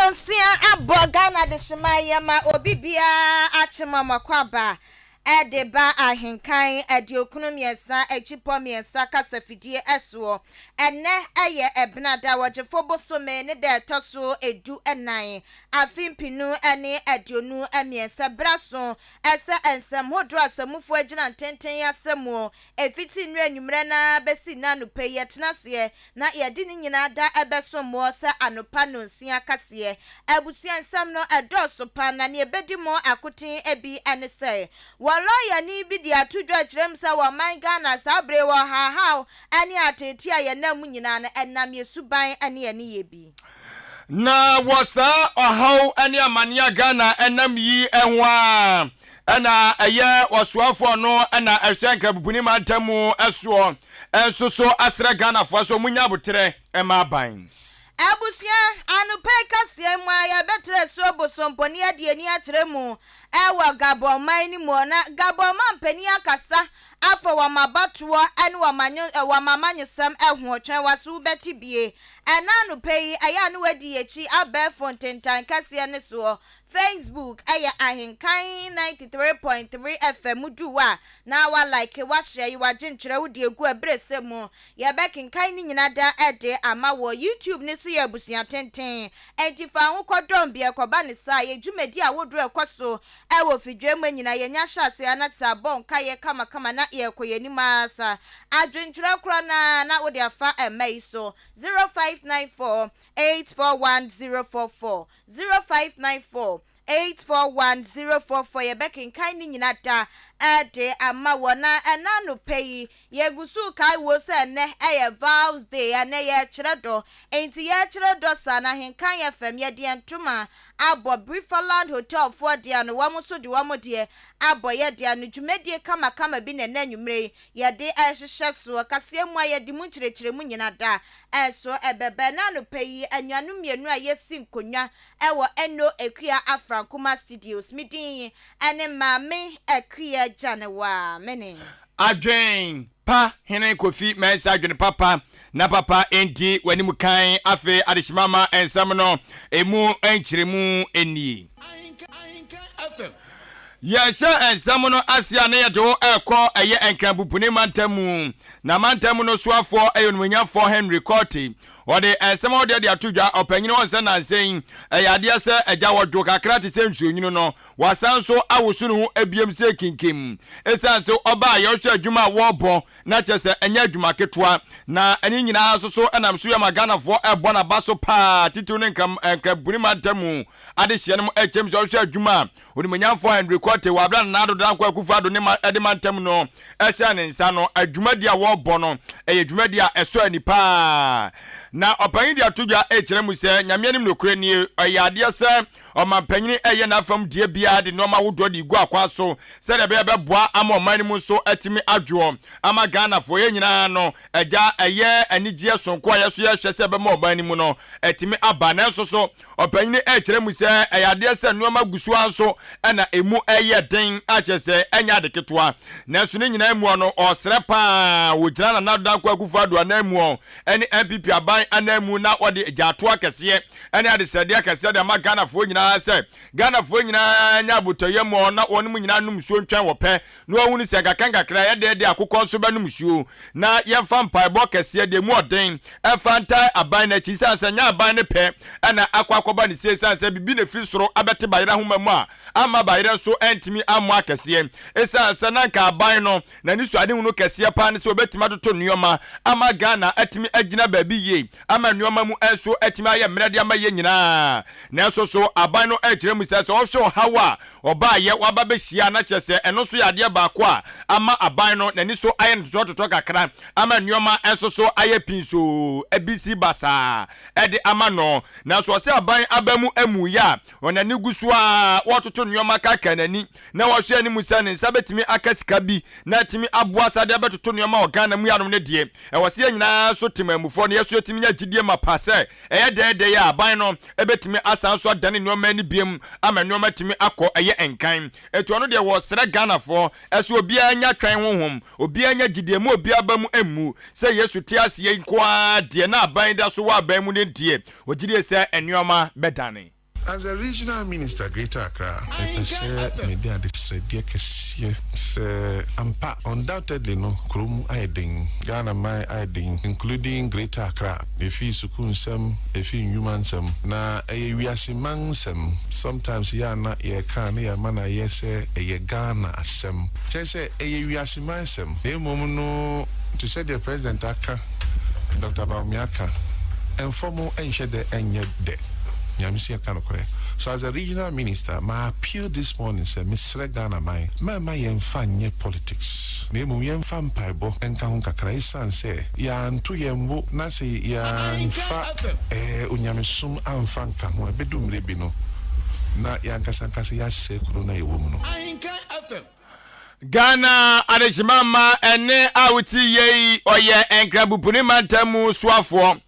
Nonsia abɔ Ghana dehyema yɛma obi biara akyema moakɔ aba ɛde ba Ahenkan 93 akyipɔ 3 kasafidie ɛsoɔ. Ɛnɛ ɛyɛ Ɛbenada, Wɔgyefo bosome ne da ɛtɔ so 14, afe 2023. Berɛ so ɛsɛ nsɛm hodoɔ a sɛmufoɔ agyina ntenten asɛm ɛfiti nnura anwummerɛ na bɛsi nna anɔpa yi, yɛtena aseɛ na yɛde ne nyinaa da ɛbɛso mmoɔ sɛ anopa 9:00 kaseɛ. Abusua, nsɛm no ɛdɔɔso pa, na nea ɛbɛdi mo akoten bi ne sɛ wɔ lɔyani bi de ato dwa kyerɛ mu sɛ wɔ Ghana saa bere wɔ hahaw ne atete a yɛnam mu nyinaa no, ɛnam yɛ suban ne yɛne yɛ bi. Na wɔ saa ɔhaw ne amanneɛ Ghana ɛnam yi ho a, ɛna ɛyɛ ɔsoafoɔ no ɛna ɛhwɛ Nkrabupuni mantam mu ɛsoɔ ɛnso so asrɛ Ghanafoɔ so munya abotrɛ ɛma aban. Abusua, anɔpa yi kaseɛ mu a yɛbɛtrɛ so bosompɔni adi ani akyerɛ mu ɛwɔ Gabon man no mu, na Gabon man panin akasa afa wɔn abatoɔ ne wɔn amanyɔsɛm ɛho. Twɛn waso, wobɛte bie. Ɛna anɔpa yi ɛyɛ a ne wadi akyi abɛɛfo ntentan kɛseɛ ne soɔ, Facebook ɛyɛ Ahenkan 93.3 FM du a, na wa like, wa share yi, wagye nkyerɛ wo de egu ɛberɛ sɛ mu yɛbɛkenkan ne nyinaa da ɛde ama wɔ YouTube ne so. Yɛ abusua tenten, enti fa ho kɔdɔm bi ɛkɔba ne saa yɛ dwumadi ahodoɔ ɛkɔ so ɛwɔ fidua mu nyinaa. Yɛnya hyɛ ase ana te sɛ abɔ nkaeɛ kamakama na yɛkɔ yɛn anim asa. Adwentwerɛ korɔ na wode afa ɛmma yi so: 0594 841044, 0594 841044. Yɛbɛkenkan ne nyina da ɛde ama wɔ. Na ɛna anɔpa yi yɛgu so kae wo sɛ ɛnɛ ɛyɛ Val's Day. Ɛnɛ yɛkyerɛ dɔ, enti yɛkyerɛ dɔ saa na Ahenkan FM yɛde ntoma abɔ Brifaland Hotel foɔ deɛ no, wɔn nso de wɔn deɛ abɔ yɛ deɛ no. Dwumadie kamakama bi na ɛnɛ anwummerɛ yi yɛde ɛhyehyɛ soɔ. Kaseɛ mu a yɛde mu nkyerɛkyerɛ mu nyina da ɛso ɛbɛbɛ. Na anɔpa yi anuanom mmienu a yɛsi nkonnwa ɛwɔ Eno Akua Afrankoma Studios, me din ɛne Maame Akua Gyanewa mene. Adwen pa Hene Kofi Mɛnsa, adwene papa na papa enti w'anim kan. Afei adehyemama nsɛm no emu nkyerɛmu nie. Yɛhyɛ nsɛm no ase a, na yɛde wo ɛkɔ ɛyɛ Nkrabupuni mantam mu, na mantam no soafoɔ ɛyɛ Onimonyamfoɔ Henry Quartey. Wɔde nsɛm a wɔde de ato dwa, ɔpanyin wɔn sɛ nansɛn ɛyɛ adeɛ sɛ agya wɔdwo kakra te sɛ nsuonwunu no, wasan so awoso ne ho ebiem sɛ kinkim, ɛsiane sɛ ɔbaa yɛhwɛ adwuma a wɔrebɔ na kyerɛ sɛ ɛnyɛ adwuma ketewa, na ɛne nyinaa nso so ɛnam so yɛ ma Ghanafoɔ ɛbɔ n'aba so paa, titiriw ne Nkrabuni mantam mu adehyeɛ no mu. Ɛkyɛm sɛ ɔhwɛ adwuma a Onimonyamfoɔ Henry Quartey wɔ abere a Nana Addo Dankwa Akufo-Addo ne ma ɛde mantam no ɛhyɛ ne nsa no, adwumadi a wɔrebɔ no ɛyɛ dwumadi a ɛsɔ ani paa. Na ɔpanyin de ato dwa ɛkyerɛ mu sɛ Nyame anim nokorɛ nie, ɛyɛ adeɛ sɛ ɔmanpanyin ɛyɛ n'afam deɛ biara de nneɛma ahodoɔ de gu akwan so sɛdeɛ ɛbɛyɛ bɛboa ama ɔman no mu nso atumi adwoɔ ama Ghanafoɔ yɛn nyinaa no. Agya, ɛyɛ anigyeɛ sonko a yɛso yɛhwɛ sɛ ɛbɛma ɔman no mu no atumi aba. Nanso so ɔpanyin ɛkyerɛ mu sɛ ɛyɛ adeɛ sɛ nneɛma gu so ara nso ɛna emu ɛyɛ den, akyerɛ sɛ ɛnyɛ ade ketewa. Nanso ne nyinaa mu no, ɔsrɛ paa wɔgyina Nana Addo Dankwa Akufo-Addo ananmu ɛne NPP aban ananmu na wɔde gyaatoa kɛseɛ ɛne adesrɛdeɛ kɛseɛ de ama Ghanafoɔ nyinaa sɛ Ghanafoɔ nyinaa nya abotɔyɛ mu na wɔn mu nyinaa nom nsuo ntwɛn wɔ pɛ na wɔhunu sɛ nkakra nkakra yɛde de akokɔ nso bɛnom nsuo, na yɛmfa mpaebɔ kɛseɛ deɛ mu ɔden ɛfa ntae aban no akyi, sane sɛ nyɛ aban no pɛ ɛna akɔ akɔba ne sie, sane sɛ biribi na ɛfiri soro abɛte bayerɛ ahoma mu a amma bayerɛ nso ɛntumi ammɔ akɛseɛ. Ɛsiane sɛ na nka aban no n'ani so adehunu kɛseɛ paa ne sɛ wɔbɛtumi atoto nneɛma ama Ghana atumi agyina baabi yie, ama nneɛma mu nso atumi ayɛ mmerɛ de ama yɛ nyinaa, nanso so aban no ɛkyerɛ mu sɛ wɔhwɛ ɔhaw a ɔbaayɛ waba bɛhyia na kyerɛ sɛ ɛno nso yɛ adeɛ baako a ama aban no n'ani so ayɛ no totɔtotɔ kakra, ama nneɛma nso so ayɛ pinsoo ebisi basaa ɛde ama no. Nanso ɔsɛ aban aba mu emu yɛ a, wɔn ani gu so a wɔretoto nneɛma kaka n'ani na wɔhwɛ anim sɛ ne nsa bɛtumi aka sika bi na atumi aboa sa de abɛtoto nneɛma wɔ Ghana mu yanom no deɛ, ɛwɔ sɛ yɛn nyinaa nso temammufoɔ no yɛso yɛtumi nya gyidie ma pa sɛ ɛyɛ dɛɛdɛɛ a aban no ɛbɛtumi asan so adane nneɛma ani biam ama nneɛma atumi akɔ ɛyɛ nkan. Ɛtu ɔno deɛ, wɔsrɛ Ghanafoɔ ɛso obiara nya twɛn honhom, obiara nya gyidie mu, obiara ba mu mmu sɛ Yesu te aseɛ nko ara deɛ na aban da so wɔ aban mu no deɛ, ɔgyidie sɛ nneɛma bɛdane. As a Regional Minister Greater Accra, mepɛ sɛ mede adesrɛdeɛ kɛseɛ sɛ ampa undoubtedly no kurom ayɛ den, Ghana man ayɛ den including Greater Accra, ɛfiri sukuu nsɛm, ɛfiri nnwuma nsɛm, na ɛyɛ wiase man nsɛm, sometimes yɛ a na yɛreka a na yɛama no ayɛ sɛ ɛyɛ Ghana asɛm, kyerɛ sɛ ɛyɛ wiase man sɛm, na mmom no te sɛ deɛ President aka, Doctor Bawumia aka, ɛmfa mu nhyɛ dɛ ɛnyɛ dɛ. Nyame se yɛnka nokorɛ. So as a regional minister, ma appeal this morning sɛ mesrɛ Ghana man, mɛmma yɛnfa nyɛ politics, na mmom yɛnfa mpaebɔ nka ho kakra, esiane sɛ yɛanto yɛn bo na sɛ yɛanfa eh, onyamesom amfa nka ho a, ɛbɛdu mmerɛ bi no na yɛn ankasa ankasa yɛasɛe kuro no a yɛwɔ mu no. Ghana adehyema mma ɛnne a wote yei ɔyɛ Nkrabupuni mantam mu soafoɔ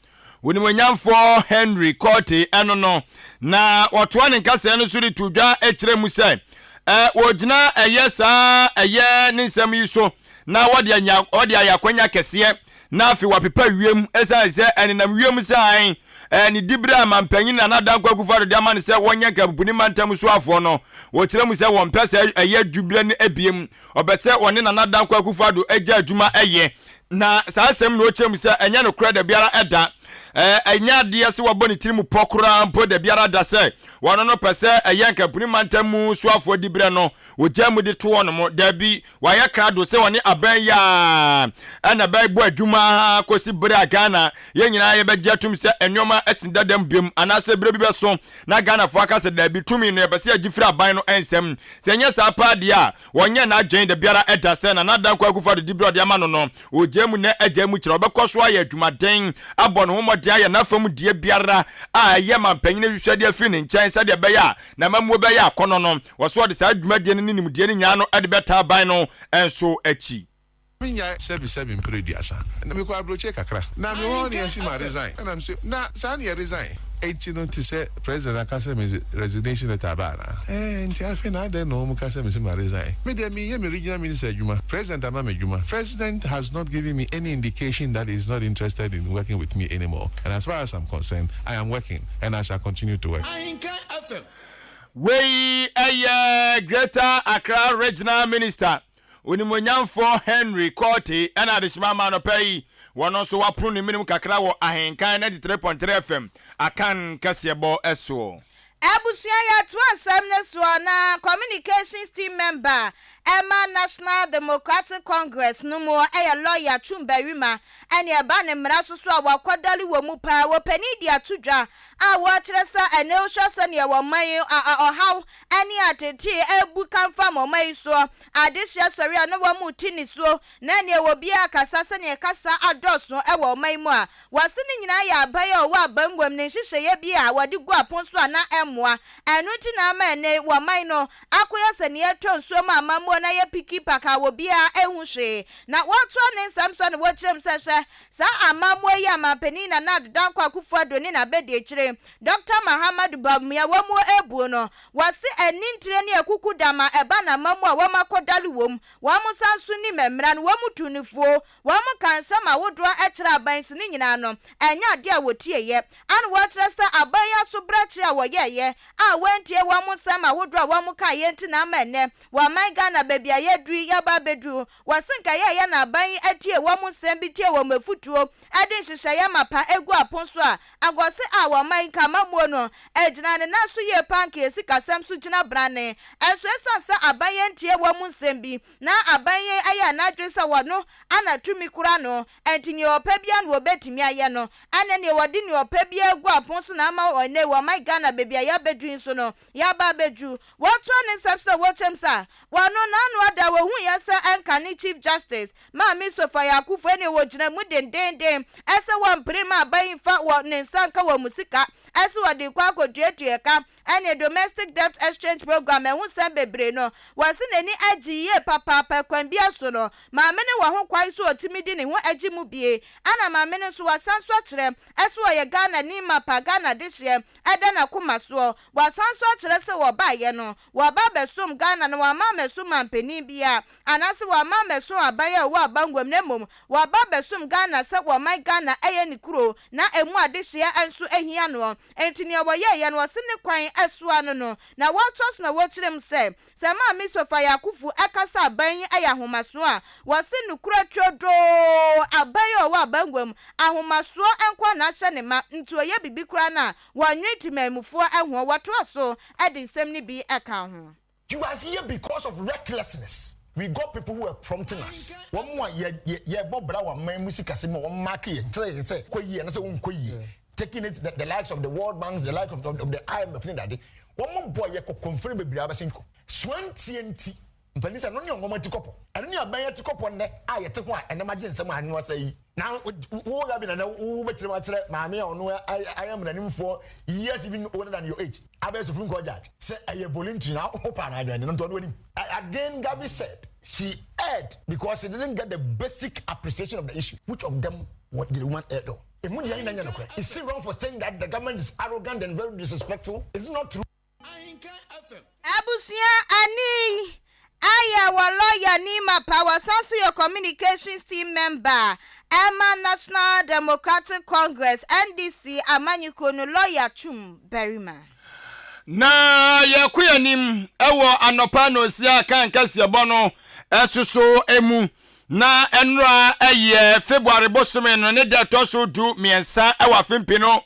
Onimuonyamfoɔ Henry Quartey ɛno no na wɔtoa ne nkasɛɛ no so de to dwa kyerɛ mu sɛ wɔgyina ɛyɛ saa ɛyɛ ne nsɛm yi so na wɔde anya wɔde ayɛ akwanya kɛseɛ na afei wɔapepa wiem ɛsiane sɛ ɛnenam wiem sɛ an ne diberɛ a mampanyin Nana Dankwa Akufo-Addo de ama no sɛ wɔnyɛ Nkrabupuni mantam soafoɔ no wɔkyerɛ mu sɛ wɔmpɛ sɛ ɛyɛ diberɛ no ebiem ɔpɛ sɛ ɔne Nana Dankwa Akufo-Addo gya adwuma yɛ. Na saa asɛm na ɔkyerɛ mu sɛ ɛnyɛ nokorɛ dabiara da. Ɛnyɛ adeɛ sɛ wabɔ ne tirim pɔ koraa mpo dabiara da sɛ wɔno no pɛ sɛ ɛyɛ Nkampuni mantam mu soafoɔ diberɛ no wɔgya mu de to hɔnom. Dabi, wayɛ krado sɛ ɔne aban yi ara na ɛbɛbɔ adwuma kɔsi berɛ a Ghana yɛn nyinaa yɛbɛgye atom sɛ nneɛma asi dadam biom anaasɛ berɛ bi bɛso na Ghanafoɔ aka sɛ daabi, tumi no yɛpɛ sɛ yɛgye firi aban no nsam. Sɛ ɛnyɛ saa paa deɛ a, wɔnyɛ n'adwene da biara da sɛ Nana Dankwa Akufo-Addo diberɛ a ɔde ama no no, ɔgyaa mu nnɛ agyaa mu kyerɛ. Ɔbɛkɔ so ayɛ adwumaden, abɔ ne ho mmɔden ayɛ n'afa mu deɛ biara a ɛyɛ manpanin ahwehwɛdeɛ afiri ne nkyɛn sɛdeɛ ɛbɛyɛ a n'amammuo bɛyɛ akɔnnɔ no. Ɔse ɔde saa dwumadie no ne nimdeɛ no nyinaa no de bɛtaa aban no nso akyi. Menyae sɛbi sɛbi mpere aduasa. Na mekɔ abrokyire kakra. Na mewɔ hɔ na yɛse ma resign. Ɛna mese na saa na yɛ resign. Enti no te sɛ president aka sɛ me resignation letter aba anaa? Ɛɛ nti afei na adɛn na wɔn ka sɛ mese ma resign? Me deɛ meyɛ me regional minister adwuma. President ama me adwuma. President has not given me any indication that he is not interested in working with me anymore and as far as I'm concerned I am working and I shall continue to work. Wei yɛ Greater Accra Regional Minister Onimuonyamfoɔ Henry Quartey ɛna adehyema ama anɔpa yi wɔno nso wapono ne menem kakra wɔ Ahenkan 93.3 FM Akan kaseɛbɔ soɔ. Abusua yɛtoa nsɛm no soɔ na Communications Team Member ɛma National Democratic Congress no mu ɛyɛ Lawyer Twum Barima ɛne ɛba ne mmara so so a wakɔdale wɔ mu paa wɔ panin de ato dwa a wɔkyerɛ sɛ ɛnɛ wohwɛ sɛdeɛ wɔ man yi ɔhaw ne ateetee abu kamfam ɔman yi soɔ, adehyeɛ sɔre a na wɔn te nisuo, na ɛneɛ obiara kasa sɛdeɛ kasa adɔɔso wɔ ɔman yi mu a, wɔse ne nyinaa yɛ aban a ɔwɔ abanguam ne nhyehyɛeɛ bi a wɔde gu apon so a na ɛmmoa. Ɛno nti na ama ɛnɛ yi ɔman no akɔyɛ sɛ nea ɛtɔ nsuo ma amammuo no ayɛ piki paka a obiara nhu hwee. Na wɔtoa ne nsɛm so na wɔkyerɛ mu sɛ hwɛ, saa amammuo yi a Manpanin Nana Addo Dankwa Akufo-Addo ne n'abadiakyire Dɔkta Mahamadou Bawumia wɔn mu abuo no, wɔse ani ntire ne akuku dam a ɛba n'ama mu a wɔn akɔdale wom, wɔn san nso nim mmara no, wɔn tu no fuo, wɔn ka nsɛm ahodoɔ kyerɛ aban so ne nyinaa no, ɛnyɛ adeɛ a wɔtieeɛ. Ana wɔkyerɛ sɛ aban yi asobrakye a wɔyɛeɛ a wɔantie wɔn nsɛm ahodoɔ a wɔn kaeɛ nti na ama ɛnnɛ wɔ ɔman Ghana baabi a yɛaduru yi yɛaba abɛduru. Wɔse nka ɛyɛeɛ na aban yi atie wɔn nsɛm bi tie wɔn afutuo de nhyehyɛeɛ mapa gu apon so a, Agɔse a wɔma yi nka amammuo no agyina ne nan so yie paa nka yɛ sikasɛm so gyina brane. Nso ɛsiane sɛ aban yi antie wɔn mu nsɛm bi na aban yi ayɛ n'adwene sɛ wɔno ana tumi kura no nti nea ɔpɛ biara na wɔbɛtumi ayɛ no ɛne neɛ wɔde nea ɔpɛ biara gu apon so na ama ɛnɛ wɔman Ghana baabi a yɛabɛduru yi nso no yɛaba abɛduru. Wɔtoa ne nsɛm so na wɔkyɛm sɛ wɔno n'ano ada wɔhuiɛ sɛ ɛnka ne Chief Justice Maame Sophia Akuffo ɛne wɔgyina mu dendeenden sɛ wɔmpere mma aban yi mfa wɔ ne nsa nka wɔn sika sɛ wɔde rekɔ akɔtuatua ɛka ɛne Domestic Debt Exchange Programme ɛho nsɛm bebree no. Wɔse n'ani agye yie papaapa kwan biara so no maame no wɔ ho kwan sɛ ɔtumi di ne ho agye mu bie ɛna maame no nso wasan nso akyerɛ sɛ ɔyɛ Ghanani mapa Ghana dehyeɛ ɛda n'akoma soɔ. soɔ. Wɔasan nso akyerɛ sɛ wɔbaeɛ no, wɔaba abɛsom Ghana na wɔamma ammɛsom manpanin biara anaasɛ wɔamma ammɛsom aban a ɛwɔ abanguam na mmom wɔaba abɛsom Ghana sɛ wɔman Ghana yɛ ne kuro na ɛmu adehyeɛ nso hia noɔ. Enti nea wɔyɛeɛ no wɔse ne kwan soa no no na wɔtoa so na wɔkyerɛ mu sɛ Sɛ Maame Sophia Akuffo ka sɛ aban yi yɛ ahomasoɔ a, wɔse nokorɛ turodoo, aban yi a ɔwɔ abangua mu, ahomasoɔ nko ara na ahyɛ ne ma, nti ɔyɛ biribi koraa no a, wɔnnwen temanmufoɔ ho. Wɔtoa so de nsɛm no bi ka ho. You are here because of recklessness we got people who were prompting us wɔn a yɛ yɛ yɛbɔ bra wɔ aman mu sikasɛm mu a wɔn mark yɛn kyerɛ yɛn sɛ kɔ yie anasɛ wɔn nkɔ yie taking it the, the likes of the World Banks the like of, of, of the IMF ne dade wɔn bɔ yɛ kɔkɔ mfiri bebree abɛsen kɔ soantie nti mpanin sɛ ɛno ne ɔngɔm ati kɔpɔ ɛno ne abɛn ati kɔpɔ nnɛ a yɛte ho a ɛnam agye nsɛm a anwa sɛ yi na wo gabi na wo bɛkyerɛ mu akyerɛ maame a ɔno ayɛ mmaranimfoɔ years even older than your age abɛyɛ Supreme Court judge sɛ ɛyɛ voluntary na wo paa na adwene no nti ɔno anim again Gabi said she erred because she didn't get the basic appreciation of the issue which of them what did the woman err though emu deɛ na nyɛ nokorɛ is she wrong for saying that the government is arrogant and very disrespectful is it not true. Abusua ani ayɛ wɔ lawyer ni mapa wɔsan nso yɛ communications team member ɛma National Democratic Congress, NDC, amanyɔkuo no lawyer Twum Barima. Na yɛkɔ yɛn anim wɔ anɔpa nnɔnsia kan kaseɛbɔ no soso mu. Na nnora yɛ February bosome no ne da ɛtɔ so du mmiɛnsa wɔ afe mpenu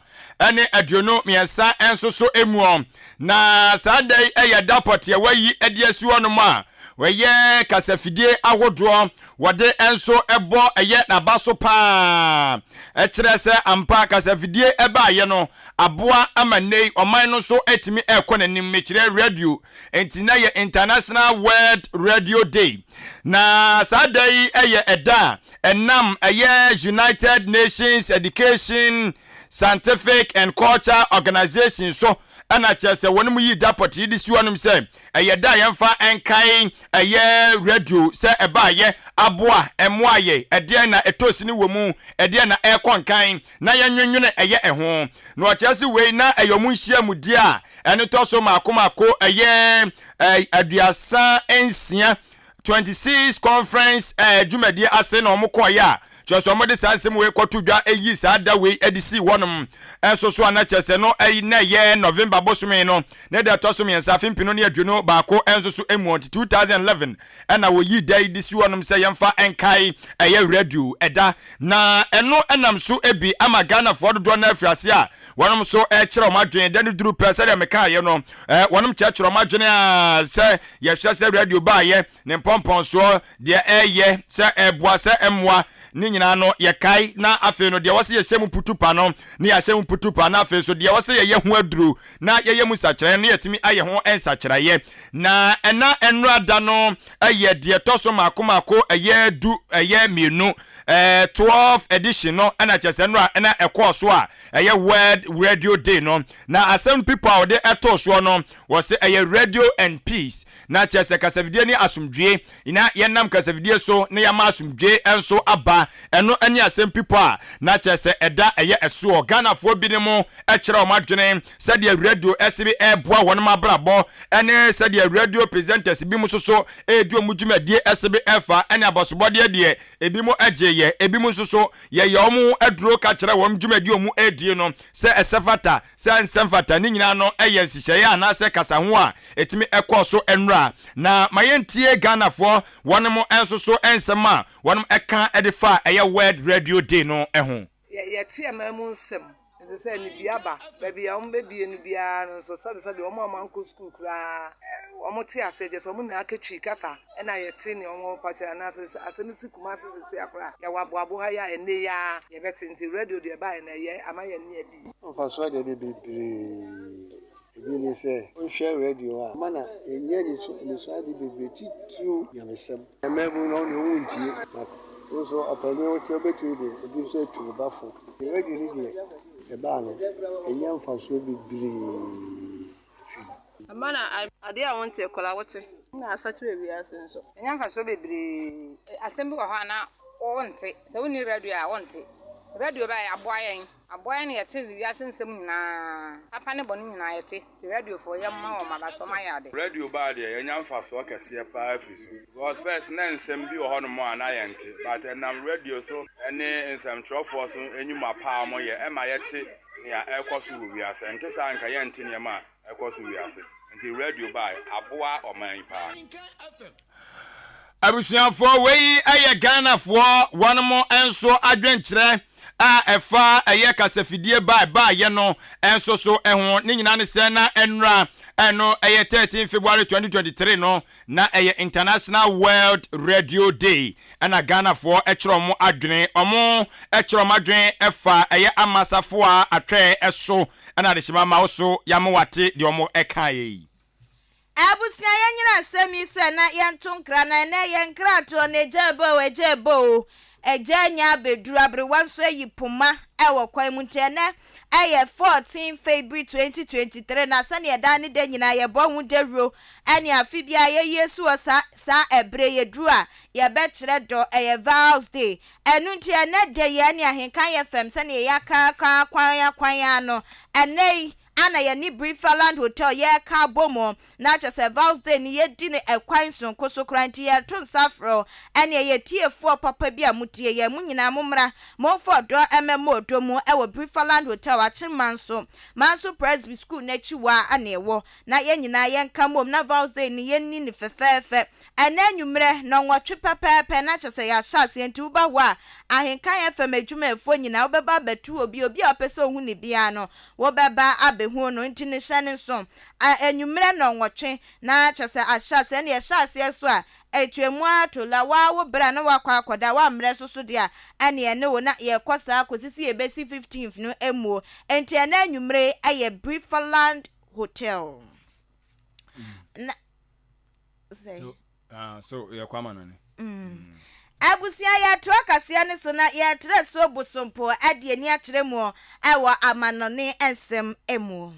ne aduonu mmiɛnsa nso so muɔ. Na saa da yi yɛ da pɔteɛ wɔayi de asi hɔnom a wɔyɛ kasafidie ahodoɔ wɔde nso bɔ ɛyɛ n'aba so paa. Ɛkyerɛ sɛ ampa kasafidie ɛbaayɛ no aboa ama nnɛ yi ɔman no nso atumi ɛrekɔ n'anim. Mekyerɛ radio nti na yɛ International World Radio Day. Na saa da yi yɛ ɛda a ɛnam ɛyɛ United Nations Education, Scientific and Culture Organization so ɛna kyerɛ sɛ wɔn mu yi da pɔtee de si hɔnom sɛ ɛyɛ da a yɛmfa nkae ɛyɛ radio sɛ ɛbaayɛ aboa ɛmmoa yɛ ɛdeɛn na ɛtɔ sini wɔ mu ɛdeɛn na ɛrekɔ nkan na yɛnwenwene ɛyɛ ɛho na ɔkyerɛ sɛ wei na ɛyɛ ɔmo nhyiamudie a ɛno tɔ so mako mako ɛyɛ 36, 26 conference dwumadie ase na wɔn kɔɔeɛ a kyerɛ sɛ wɔde saa nsɛm wei kɔto dwa ɛyi saa da wei de sii hɔnom nso so a na kyerɛ sɛ no ɛyi na ɛyɛ November bosome no ne da ɛtɔ so mmiɛnsa afe mpenu ne aduonu baako nso so emu nti 2011 ɛna wɔyi da yi de si hɔnom sɛ yɛmfa nkae ɛyɛ radio ɛda na ɛno ɛnam so bi ama Ghanafoɔ dodoɔ no afiri ase a wɔnom nso ɛkyerɛ wɔn adwene da no duru pɛ sɛdeɛ mekaeɛ no wɔnom kyerɛkyerɛ wɔn adwene a sɛ yɛhwɛ sɛ radio baayɛ ne mpɔmpɔnsoɔ deɛ ɛyɛ sɛ ɛboa sɛ ɛmmoa ne nyinaa no yɛkae na afei no deɛ wɔsɛ yɛhyɛ mu putupa no ne yɛahyɛ mu putupa na afei so deɛ wɔsɛ yɛyɛ ho aduro na yɛyɛ mu nsakyeraeɛ no yɛtumi ayɛ ho nsakyeraeɛ na ɛna ɛnora da no ɛyɛ deɛ ɛtɔ so mako mako ɛyɛ du ɛyɛ mmienu ɛɛ 12 edition no ɛna kyerɛ sɛ ɛnora ɛna ɛkɔɔ so a ɛyɛ World Radio Day no na asɛm pipo a wɔde ɛtoo soɔ no wɔsɛ ɛyɛ radio and peace na kyerɛ sɛ kasafidie ne asomdwie na yɛnam kasafidie so na yɛama asomdwie nso aba ɛno ne asɛm pipo a na kyerɛ sɛ ɛda ɛyɛ ɛsoɔ Ghanafoɔ binom kyerɛ wɔn adwene sɛdeɛ radio ɛse bi ɛreboa wɔn abrabɔ ɛne sɛdeɛ radio presenters bi mu nso so ɛredi wɔn dwumadie ɛse bi ɛfa ɛne abasobɔdeɛ deɛ ebi mu ɛgye yɛ ebi mu nso so yɛyɛ wɔn aduro ka kyerɛ wɔn dwumadie wɔn ɛredie no sɛ ɛsɛ fata sɛ ɛnsɛ mfata ne nyinaa no ɛyɛ nhyehyɛeɛ anaasɛ kasaho a ɛtumi ɛkɔɔ so nnora na ma yɛntie Ghanafoɔ wɔn mo nso so nsɛm a wɔn ɛka ɛde fa ɛyɛ World Radio Day no ho. Yɛte aman mu nsɛm, ɛsɛ sɛ anibue aba. Baabi a wɔbɛbue no biara no nso, sɛbesɛbe wɔn a wɔankɔ sukuu koraa, wɔte aseɛ, kyerɛ sɛ wɔn nyinaa ka Twi kasa na yɛte nea wɔrepa kyerɛ. Anaasɛ sɛ asɛm si Kumasi seesei ara koraa a, yɛwɔ aboabo ha yi a ɛnnɛ yi ara yɛbɛte. Nti radio deɛ ɛbaeɛ no, ɛyɛ ama yɛn ani abue. Mfasoɔ deɛ deɛ bebree. Ebi ne sɛ, wohwɛ radio a, ɛma na yɛnya anisoade bebree titiriw nyamesɛm. Mmabun no wɔn deɛ wɔn ntie but wo nso ɔpanin a wote wobɛtumi de ebi nso atu wo ba fo. Radio no deɛ ɛbaa no yɛnya mfasoɔ bebree firi mu. Ɛma na adeɛ a wonte koraa wote. Na asakyera wiase nso. Ɛnya mfasoɔ bebree. Asɛm bi wɔ hɔ a na wonte. Sɛ wonni radio a wonte. Radio baeɛ aboa yɛn. Aboa yɛn na yɛte wiase nsɛm nyinaa, papa ne bɔne nyinaa yɛte. Nti radiofoɔ yɛmma wɔn aba so wɔn ayɛ ade. Radio baa deɛ yɛnya mfasoɔ kɛseɛ paa firi so because first na nsɛm bi wɔ hɔ nom a na yɛnte but ɛnam radio so ne nsɛmtwerɛfoɔ so nnwuma pa a wɔyɛ ɛma yɛte nea ɛrekɔ so wɔ wiase ɛnte saa nka yɛnte nneɛma a ɛkɔ so wiase nti radio bae aboa ɔman yi paa. Abusuafoɔ wei yɛ Ghanafoɔ wɔnom nso adwenkyerɛ a ɛfa ɛyɛ kasafidie ba ɛbaayɛ no nso so ho. Ne nyinaa ne sɛ na ɛnora ɛno ɛyɛ 13 February 2023 no na ɛyɛ International World Radio Day ɛna Ghanafoɔ ɛkyerɛ wɔn adwene wɔn ɛkyerɛ wɔn adwene ɛfa ɛyɛ amasafoɔ a atwɛɛ ɛso ɛna adehyema ma wo so yɛama wate deɛ wɔn ɛkaeɛ yi. Abusua yɛnyina asɛm yi so ɛ na yɛnto nkra na ɛnɛ yɛn nkratoɔ no agya ɛbɔ o agya ɛbɔ o agya anya abɛduru aberewa nso ayi poma ɛwɔ kwan mu nti ɛnɛ ɛyɛ 14 February 2023 na sɛdeɛ daa ne da nyinaa yɛbɔ ho dawuro ɛne afe biara yɛyie so wɔ saa saa ɛberɛ yɛduru a yɛbɛkyerɛ dɔ ɛyɛ Vows Day ɛno nti ɛnɛ da yi ɛne Ahenkan FM sɛdeɛ yɛaka kwan akwan ano ɛnɛ yi Ana yɛne Brifaland Hotel yɛreka abɔ mu, na kyerɛ sɛ Vows Day no yɛdi no ɛkwan sononko so koraa nti yɛreto nsa afrɛ wo ɛne yɛn atiefoɔ papa bi a motie yɛn, mo nyinaa mommra, momfa ɔdɔ mmɛmmɔ ɔdɔ mu wɔ Brifaland Hotel, Akyem Manso, Manso Presby School no akyi hɔ ara na ɛwɔ, na yɛn nyinaa yɛnka mmom na Vows Day no yɛnni no fɛfɛɛfɛ. Ɛnnɛ anwummerɛ, nnɔnwɔtwe pɛpɛɛpɛ, na kyerɛ sɛ yɛahyɛ aseɛ, nti woba hɔ a, Ahenkan FM adwumayɛfoɔ nyinaa, wobɛba abɛto obi, obi a wopɛ sɛ ohu no biara no, wobɛba abɛhu no, nti no hyɛ no nso, anwummerɛ nnɔnwɔtwe, na kyerɛ sɛ ahyɛ aseɛ, ɛnna yɛhyɛ aseɛ nso a, ɛtwa mu ara to la, wo ara wo berɛ a na woakɔ akɔda, woammrɛ nso so deɛ a, ɛnneɛ ɛne wo, na yɛrekɔ saa kɔsi sɛ yɛbɛsi 15th no muo, nti ɛnnɛ anwummerɛ yi yɛ Brifaland Hotel. Na. So, ah, so yɛkɔ ama no ne. Mm. Abusua yɛtoa kaseɛ no so na yɛtrɛ so bosompo de ani akyerɛ mu wɔ amanɔne nsɛm mu.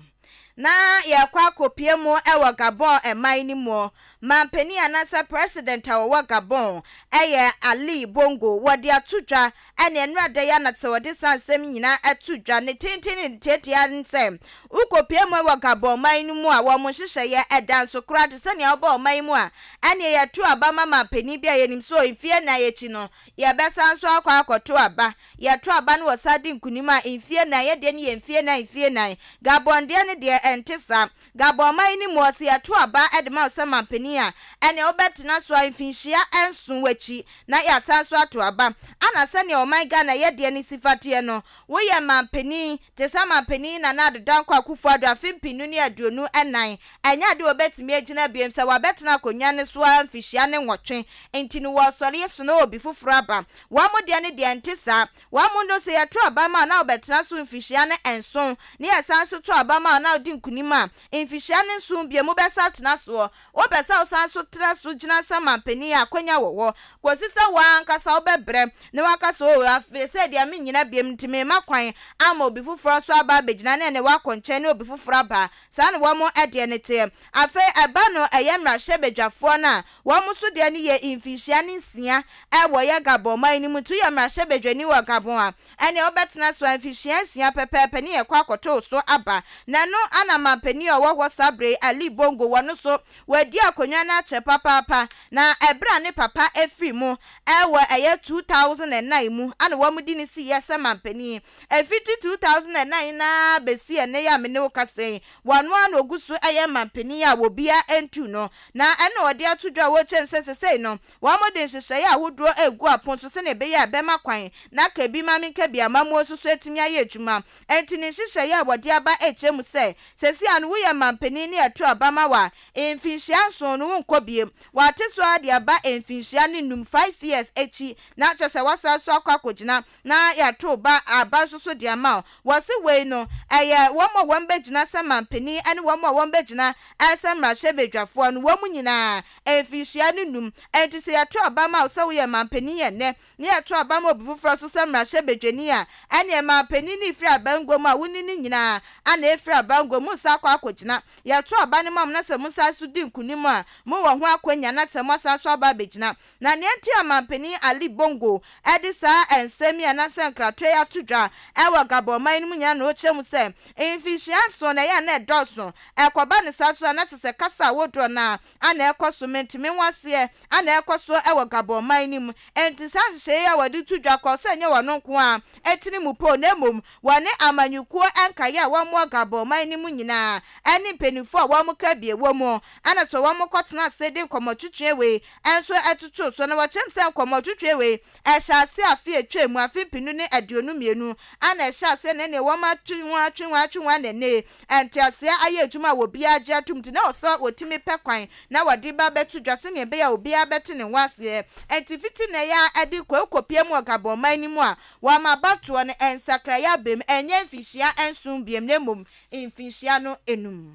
Na yɛkɔ akɔpie mu wɔ Gabon man no mu. Mampanin anaasɛ president a wɔwɔ Gabon yɛ Ali Bongo. Wɔde ato dwa Ɛne nnora da yi ara na sɛ wɔde saa nsɛm yi nyinaa to dwa, ne tenten ne ne tiatia ne sɛ, wokɔpue mu wɔ Gabon man no mu a, wɔn nhyehyɛeɛ da nso koraa te sɛ nea wobɔ ɔman yi mu a, ɛneɛ yɛto aba ma manpanin bi a yɛnim sɛ mfeɛ nnan akyi no, yɛbɛsan nso akɔ akɔto aba. Yɛto aba no wɔsan di nkunim a, mfeɛ nnan, yɛn deɛ no yɛ mfeɛ nnan, mfeɛ nnan. Gabon deɛ no deɛ, ɛnte saa. Gabon man no mu, sɛ yɛto aba de ma wo sɛ manpanin a, ɛnneɛ wobɛtena so ara mfinhyia nson akyi na yɛasan nso ato aba. Ana sɛdeɛ ɔman Ghana yɛ deɛ no si fa teɛ no, woyɛ manpanin te sɛ manpanin Nana Addo Dankwa Akufo Addo afe mpenu ne 24, ɛnyɛ adeɛ a wɔbɛtumi agyina bio sɛ wabɛtena akonnwa no so ara mfihyia ne nwɔtwe nti no wɔresɔre asono obi foforɔ aba. Wɔn deɛ no deɛ ɛnte saa. Wɔn no, sɛ yɛto aba ma wo na wobɛtena so mfirihyia no nson, ne yɛsan nso to aba ma wo na wodi nkonim a, mfirihyia no nson bio mobɛsan atena soɔ. Wopɛ sɛ wosan nso tena so gyina sɛ manpanin a, akwanya wɔ hɔ, kɔsi sɛ wo ara ankasa wobɛbrɛ na woaka sɛ, O, afei sei deɛ mennyina bio nti merema kwan ama obi foforɔ nso aba abɛgyina, na ɛnneɛ woakɔ nkyɛn na obi foforɔ aba. Saa na wɔn deɛ no teɛ. Afei ɛba no ɛyɛ mmarahyɛbadwafoɔ no a, Wɔn nso deɛ no yɛ mfinhyia ne nsia wɔ yɛ Gabon man no mu. Nti woyɛ mmarahyɛbadwani wɔ Gabon a, ɛneɛ wobɛtena so ara mfinhyia nsia pɛpɛɛpɛ ne yɛkɔ akɔto wo so aba. Na ɛno ana manpanin a ɔwɔ hɔ saa berɛ yi, Ali Bongo, wɔno nso wadi akonnwa no akyɛ papaapa. Na ɛberɛ a ne papa firi mu wɔ ɛyɛ 2009 mu ana wɔde no siiɛ sɛ manpanin. Ɛfiti 2009 no ara bɛsi ɛnnɛ yi a me ne wo kasa yi, Wɔno ara na ogu so yɛ manpanin a obiara ntu no, na ɛno na wɔde ato dwa a wɔrekyerɛ no sɛ sesei no wɔde nhyehyɛeɛ ahodoɔ regu apon so sɛdeɛ ɛbɛyɛ a ɛbɛma kwan na aka bi ma menka bi amammuo nso so atumi ayɛ adwuma. Enti ne nhyehyɛeɛ a wɔde aba rekyerɛ mu sɛ sesei ano woyɛ manpanin ne ɛto aba ma wo a, mfinhyia nson no wonkɔ bio. Wɔate so ara de aba mfinhyia ne num, five years, akyi na kyerɛ sɛ woasan so akɔ akɔgyina na yɛatow ba aba nso so de ama wo. Wɔse wei no, ɛyɛ wɔn a wɔbɛgyina sɛ manpanin ne wɔn a wɔbɛgyina sɛ mmarahyɛbadwafoɔ no, wɔn nyinaa, mfinhyia no num. Enti sɛ yɛto aba ma wo sɛ woyɛ manpanin ɛnnɛ, na yɛto aba ma obi foforɔ nso sɛ mmarahyɛbadwani a, ɛnneɛ manpanin no refiri abangua mu a wo ne no nyinaa na ɛrefiri abangua mu. moresan akɔ akɔgyina. Yɛto aba no ma mo na sɛ mosan nso di nkunim a, mowɔ ho akwanya na sɛ moasan nso aba abɛgyina. Na nea enti a Manpanin Ali Bongo de saa nsɛm yi anaasɛ nkratoɔ yi ato dwa wɔ Gabon man no mu nyinaa na ɔkyerɛ mu sɛ mfinhyia nson na ɛyɛ a na ɛdɔɔso. Ɛkɔba no saa nso a na kyerɛ sɛ kasa ahodoɔ no ara na ɛrekɔ so, mente me ho aseɛ na ɛrekɔ so wɔ Gabon man no mu. Enti saa nhyehyɛeɛ yi a wɔde to dwa kɔ sɛ ɛnyɛ wɔn nko ara tiri mu po na mmom wɔne amanyɔkuo nkaeɛ a wɔwɔ Gabon man no mu nyinaa ne mpanimfoɔ a wɔka bi wɔ mu na sɛ wɔkɔtena ase de nkɔmmɔtwetwe wei nso totoo so na wɔkyerɛm sɛ nkɔmmɔtwetwe wei ɛhyɛ aseɛ afe a ɛtwaam mu, afe mpenu ne 22 na ɛhyɛ aseɛ na ɛneɛ wɔn atwe ho atwe ho atwe ho a na ɛnɛ nteaseɛ ayɛ adwuma a obiara gye atom nti na ɛwɔ sɛ wɔtumi pɛ kwan na wɔde ba bɛto dwa sɛdeɛ ɛbɛyɛ a obiara bɛte ne ho aseɛ. Enti fiti nnɛ yi ara de kɔ kɔpue mu wɔ Gabon man no mu a wɔama abatoɔ no nsakraeɛ aba mu, ɛnyɛ mfinhyia nson biom na mmom mfinhyia no nnum.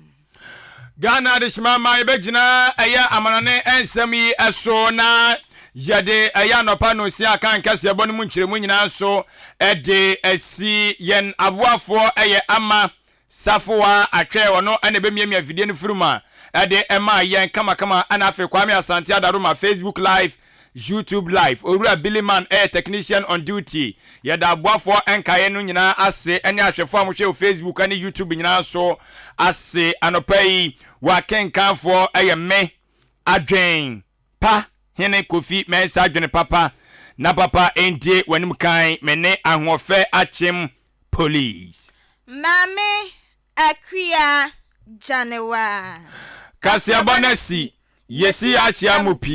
Ghana adehyema ma yɛbɛgyina ɛyɛ amanɔne nsɛm yi so na yɛde ɛyɛ anɔpa nonsia akan kaseɛbɔ no mu nkyerɛmu nyinaa nso de asi yɛn aboafoɔ ɛyɛ ama Safoa Atwɛ ɔno na ɛbɛmiamia afidie no firi mu a ɛde ɛmaa yɛn kamakama ɛna afei Kwame Asante Adaroma Facebook live YouTube live Owura Billy Mann ɛyɛ technician on duty Yɛda aboafoɔ nkaeɛ no nyinaa ase ɛne ahwɛfoɔ a mohwɛ wɔ Facebook ɛne YouTube nyinaa nso ase Anɔpa yi w'akenkanfoɔ ɛyɛ me Adwen Pa Hene Kofi Mensah Adwene papa na papa ndie w'anim kan me ne Ahoɔfɛ Akyem Police. Maame Akua Gyanewa. Kaseɛbɔ no asi, yɛsi akyea mo pii.